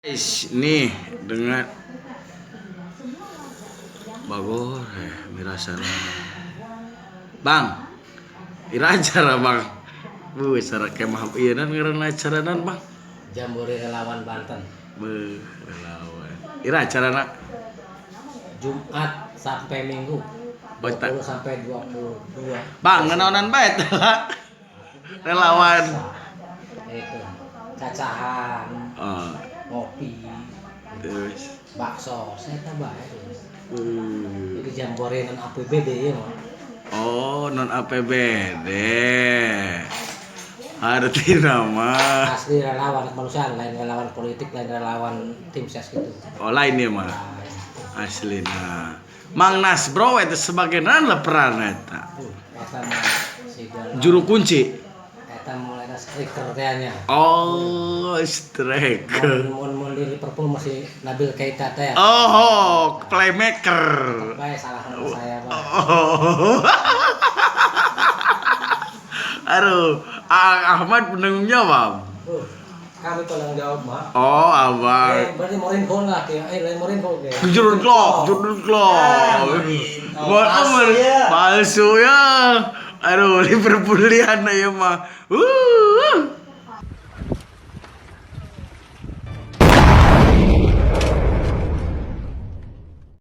Guys, nih dengan Bagor mirasana. Bang, ira acara, Bang. Bu, acara kemah ieu nan ngaranna acaranan, Bang? Jambore Relawan Banten. Beuh, relawan. Ira acarana? Jumat sampai Minggu. 20 sampai 22. Bang, nanaonan bae teh relawan? Itu. Cacahan, Oh, ngopi, terus bakso, saya tambah terus. Uh. Jadi jambore non APBD ya, mah. Oh, non APBD. Arti nama. Asli relawan kemanusiaan, lain relawan politik, lain relawan tim ses gitu. Oh, lain ya mah. Lain. Asli nah. Mang Nas bro itu sebagai nan lah peran eta. Eta mah sigala. Juru kunci. Eta mulai striker teh nya. Oh, striker. Mun mun mun di Liverpool masih Nabil Keita teh. Oh, playmaker. Bae salah saya, Pak. Oh. Aduh, Ahmad penanggung jawab. Kami tolong jawab, Mak. Oh, abang. Berarti Mourinho lah, kayak lain Mourinho kayak. Jurgen Klopp, Jurgen Klopp. Buat palsu ya. Palsu ya. Aduh, Liverpoolian ya mah.